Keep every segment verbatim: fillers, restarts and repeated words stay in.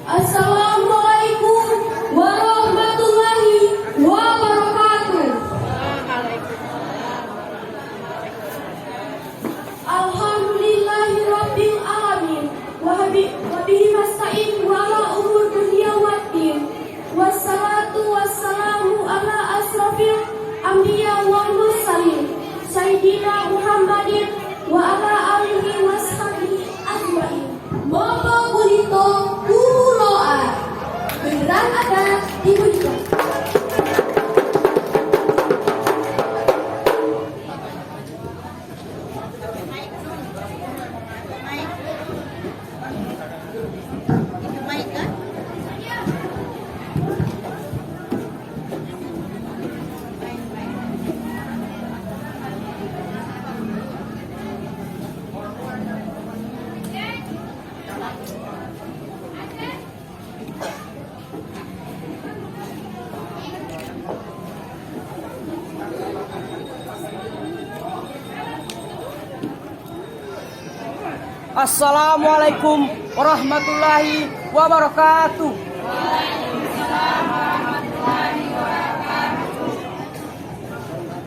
Assalamualaikum warahmatullahi wabarakatuh. Alhamdulillahi rabbil alamin. Wa habi-, wa bihi nasta'in wa ala umur dunya waddin. Wassalatu wassalamu ala asrofil anbiya wal mursalin, Sayyidina Muhammadin wa ala alihi washabihi ajma'in. Mopo bulito tuloa. Giliran adat diberikan. Assalamualaikum warahmatullahi wabarakatuh.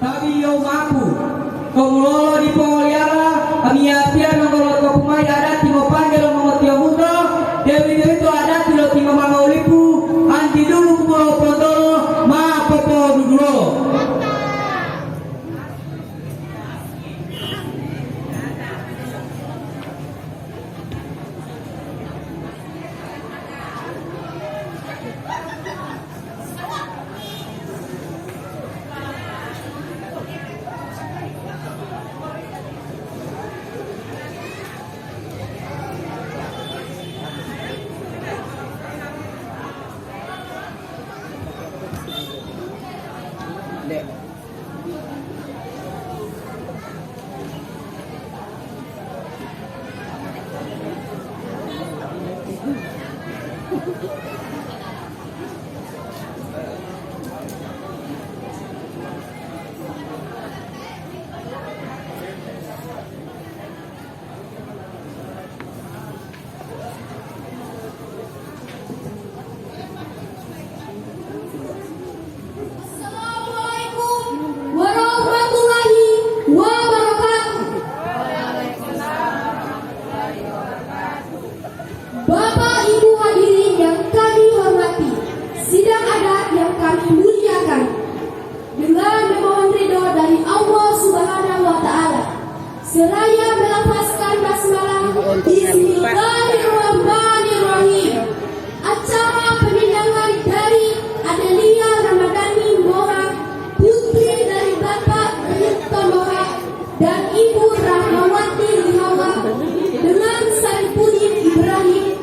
Tabi yau mapu, to mulolo dipo oliyala, amiyatiya nonggolo to pumai adati mopanggelo mongotiyohuto, deuwitoyito adati lo timomangolipu, anti dulu kubulo potolo, ma popodudulolo. Assalamualaikum warahmatullahi wabarakatuh. Bapak Ibu hadirin yang kami hormati, sidang adat yang kami muliakan. Dengan memohon ridho dari Allah Subhanahu wa Ta'ala, seraya melafazkan basmalah, Bismillahirrahmanirrahim. Acara pemindangan dari Adelia Ramadhani Moha, putri dari Bapak Rinto Moha dan Ibu Rahmawati Lihawa, dengan Saipudin Ibrahim,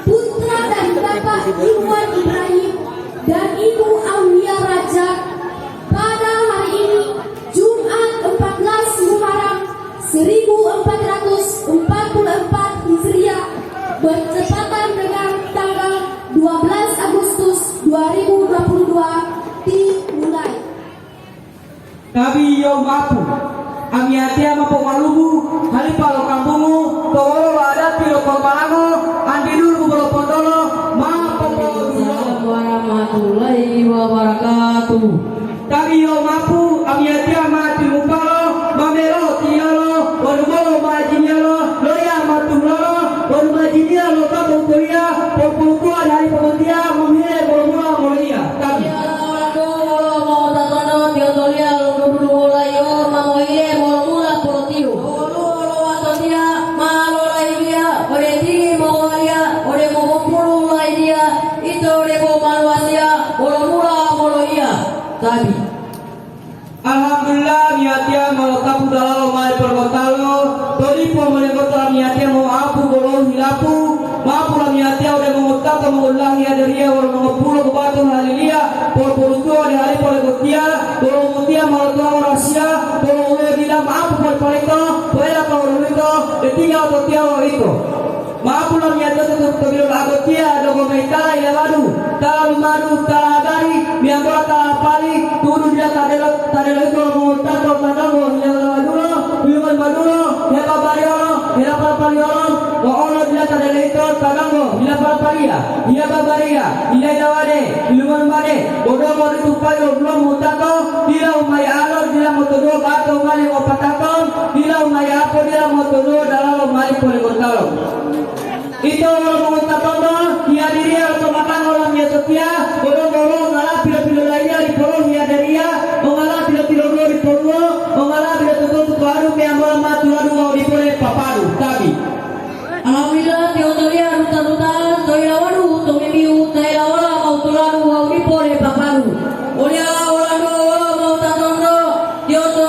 putra dari Bapak Iwan Ibrahim dan Ibu Aulia Rajab, pada hari ini, Jumat empat belas Muharram seribu empat ratus empat puluh empat Hijriah, bertepatan dengan tanggal dua belas Agustus dua ribu dua puluh dua, dimulai. Tabi yau mapu, amiyatiya ma pomalubu, halipa lo kambungu, to wololo adati lo Popalango, anti dulu bubolo potolo, ma popodudulolo. Assalamualaikum warahmatullahi wabarakatuh. Tabi yau mapu, amiyatiya ma timupalo, ma melo tiyalo, wonu bolo ma jiniyalo, loya ma tumulolo, wonu ma jiniya lo tato toliya, populutuwa dari pomontiya, momiye molo-mula moloiya. Tabi. Iya, lawanto wolo mongotatono tiyotoliya lo dudulu wolayo, ma moile molo-mula polotiyo. Woluwo lo watotiya ma lolayidiya, ode tili mongowaliya, ode mopompulu layidiya, ito debo maluwasiya, molo-mula moloiya. Tabi. Alhamdulillah, amiyatiya ma lotapu dalalo mayi polomotalo, to dipo molemoto amiyatiya mo'apu bolo hilapu, mapu lamiyatiya ode mongotato mongodulahu hadiriya wolo mongopulo bobatu haliliya, polu-polutuwa ode halipo lebotiya, bolo motiya ma lotuwango rahasiya, bolo ule'e dila ma'apu poli-polito, poela po'oduduto, detinga ototiya lo ito. Mapu lamiyatiya to, to, to bilolo agotiya, donggo mayi tala ilawadu, tala lumadu, tala habari, meyambola tala hapali, tu'udu dila ta delo, ta delo ito lo mongowutato ta donggo hilawadulo, huyungo limadulo, hebabariyolo, hilapalapaliyolo, wa'olo dila ta delo ito ta donggo hilapalapaliya. Iya babariya, iya ilawane, ilumanu made, bodo mode tupayi lo dulo mutato, dila umayi alo, dila motoduwo bato mali mopatato, dila umayi apo, dila motoduwo dalalo mali polinggotalo. Ito wolo mongowutatonto, hiyadiriya lo tomatango lamiyatotiya, bodo bolo ngala pilo-pilolaiya dipolo hiyadiriya, ongala pilo-piloduwo dipoluwo, ongala pilotututu tuwaru meyambola ma tuladu wawu dipole papadu, tabi. Alhamdulillah, tiyo toliya ruta-ruta, to yilawadu, to mimiu, ta yilawala wawu tuladu wawu dipole papadu. Oliya olanto wolo mongowutatonto, tiyo to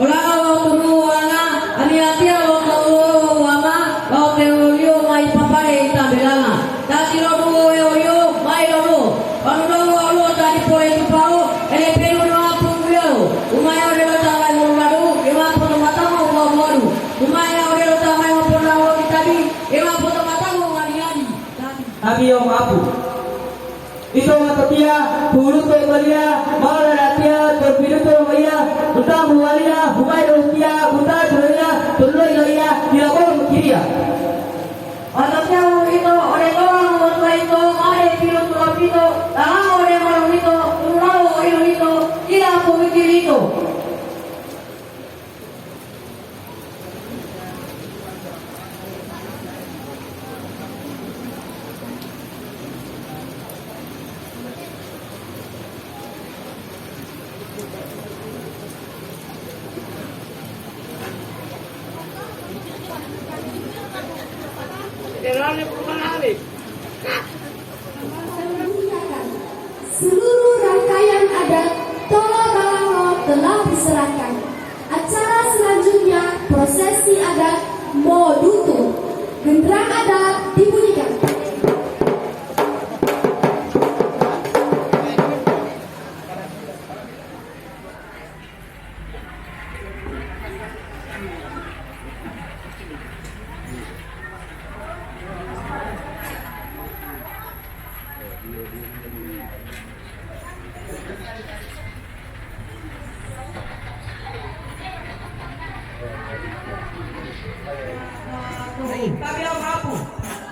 Olanga wawu tunu'u olanga, amiyatiya lo tawu lo wama wawu tewoliyo ma yipapale yitambelanga. Ta tiloduwo wewoliyo ma yiloduwo. Wonu donggo woluwo ta dipo hetupao, elepenu dewa pungguyalo. Umaya odelo ta ma yiloladu, dewa potomatango u momuwadu. Umaya odelo ta ma yilopodawo kitabi, dewa potomatango u ngadi-ngadi. Tabi. Tabi yau mapu. Ito matotiya, puluto baliya, mao lalatiya, to piluto loiya, uta muwaliya, humayi utiya, uta tuloiya, tululoiya, dila bolo mukiriya. Matotiya uwito, ode tola mongotuwa ito, made pilotuwa pito, tala ode molo uwito, tululau oilo ito, dila pomikiri ito. Seluruh rangkaian adat Tolo Balango telah diserahkan. Acara selanjutnya prosesi adat Modutu. Genderang adat dibunyikan. Tabi lo mapu,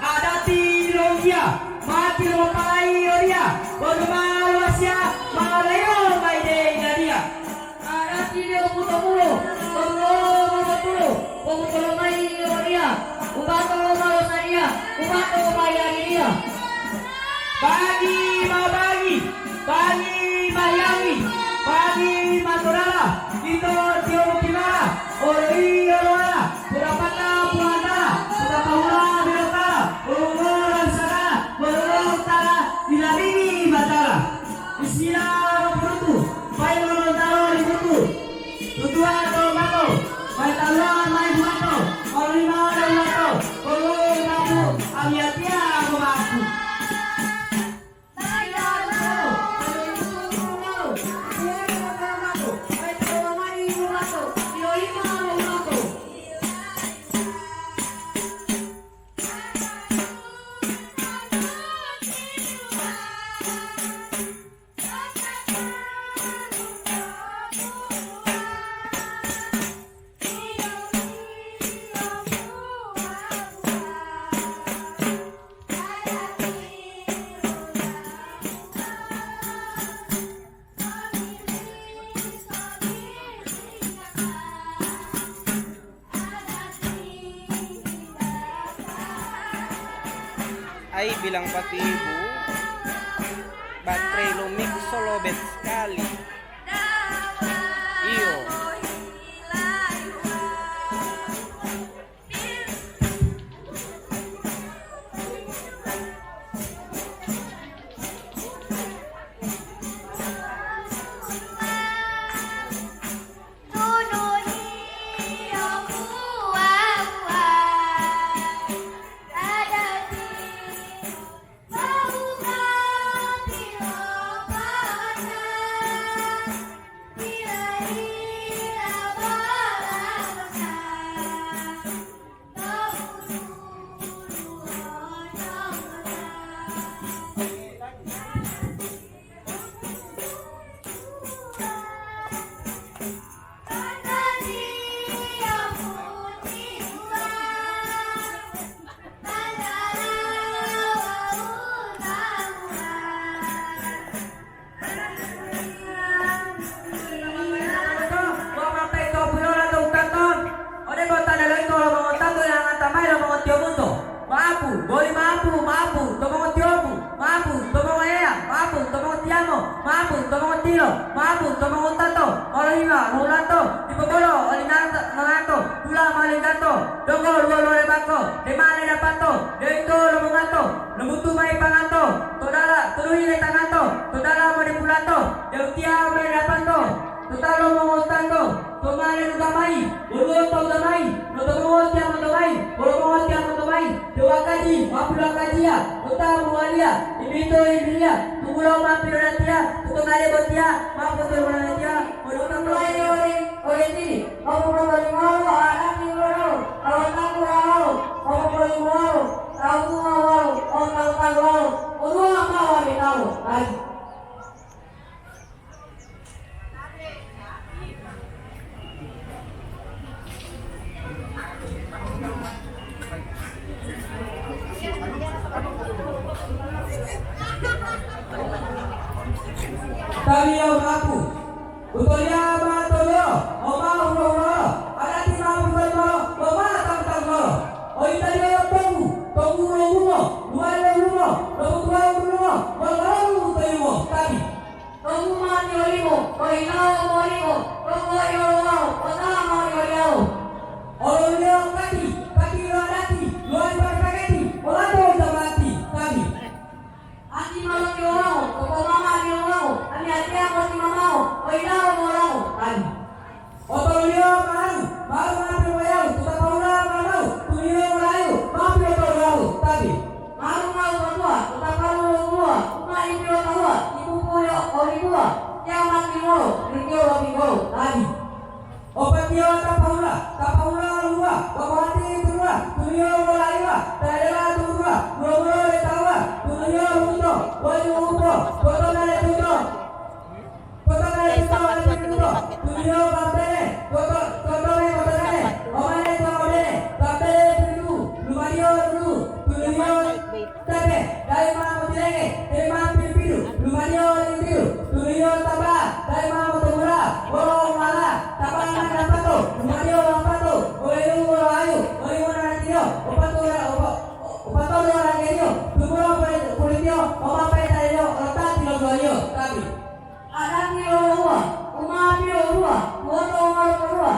adati longgiya, mati lo pai oriya, wonu ma luwasiya, ma leyo maide yinadiya. Adati liyo buto-bulo, buto-bulo, pobuto lomayi liyo wariya, ubato ma losadiya, ubato ma yiladiya. Bagi ma bagi, bagi ma yawi, bagi ma todala, ito tiyo mukimala, olo iyo lowala, purapata puwantala, purapahula bilotala, ulungola lisagala, ulungola utala, ilabini batala. Isila lo purutu, pai lo lontalo limutu. Tutuwa to mato, pai taluwa mai buwato, olima lo buwato, poluwo tapu, amiyatiya momaku. Ai bilang pati ibu, baterai lo mik so lobet sekali. Iyo. to mongotilo, maapu to mongotato, molohima, mohulato, dipo bolo oli nanto, nanto, dula maligato, donggo luwo-luwo lebato, dema ledapato, de'uwito lomongato, lomutu mayi pangato, to dala, to duhi letangato, to dala modipulato, de'utiya meledapato, to talo mongotato, to ma ledudamayi, woluwo to udamayi, lo to mongotiyamoto mayi, wolo mongotiyamoto mayi, dewa kaji, ma pilokajiya, lo ta mowaliya, imito ibiliya, tunggulo ma pilolatiya, to tongale botiya, ma potolomolatiya, wolo tonggola ode, ode tini, ma popotolimolo adati wolo, kawatantu rawo, ma popolimolo, tawu tuwa wawu, o tawu-tawu wawu, woluwo ma wali tawu, kaji. Taliyo matu. Utoliya ma toliyo, o ma hulo-hulolo, adati ma butolimolo, lo ma tang-tangolo. Oyitaliyo tonggu, tonggu lo hungo, luwali lo hungo, lo butuwawu duluwo, lo lolu to yungo, tabi. Tou ma tilolimo, lohilawo molimo, longoiyo-lowawo, potala moli-moliyawo. Olongiya kati, kati lo adati, lowali pake-paketi, olato jamati, tabi. Ati ma lotiyowawo, popomama tiyowawo, amiyatiya motimamawo, ohilawo molawo, tabi. Otoluliyo malu, malu ma pilopoyawu, tuta Pawula malu, tuliyo molayu, ma pilopoyawu, tabi. Malu ma utotuwa, tuta palu lo duluwa, u ma itiyo tahuwa, ipupuliyo olipuwa, tiyawa ma timolo, ritiyo lopinggolo, tabi. Opatiyo ta Pawula, ta Pawula luwa, wakuwati turuwa, tuliyo molayuwa, ta dela turuwa, mulo-mulo le tawa, tuliyo luto, wayu upo, potona le tuto. Kota Kaleto, Kota Kaleto, tuliyo Babele, Kota, Kota Kaleto, Kota Kaleto, Omane to Babele, Babele tuliyo, lumaliyo dulu, tuliyo tabe, dai ma motilenge, dai ma pilu-pilu, lumaliyo lintilu, tuliyo taba, dai ma motomula, wolo wala, taba ma dapato, lumaliyo lapato, wolo wolo ayu, wolo wolo nantiyo, opato wolo opo, opato wolo rageliyo, tumulo pulitiyo, oma peta liyo, ola tati lo duwaliyo, tabi. Adati lo uwa, u ma pilohuwa, monto u ma lopoluwa,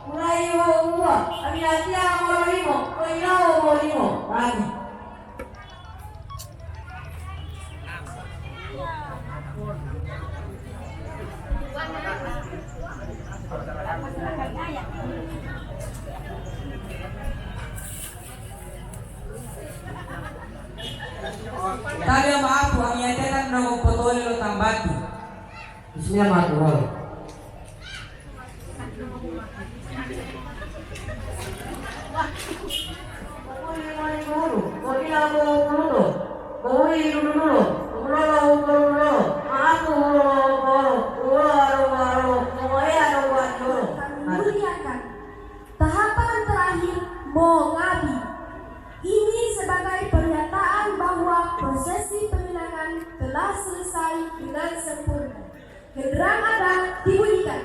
ulayi wawu uwa, amiyatiya mololimo, lohilawo molimo, ragi. Taliya ma'apu, amiyatiya ta donggo potoli lo tambati. Bismillah, ma'apu. Muliakan. Tahapan terakhir, mongabi. Ini sebagai pernyataan bahwa prosesi peminangan telah selesai dengan sempurna. Genderang adat dibunyikan.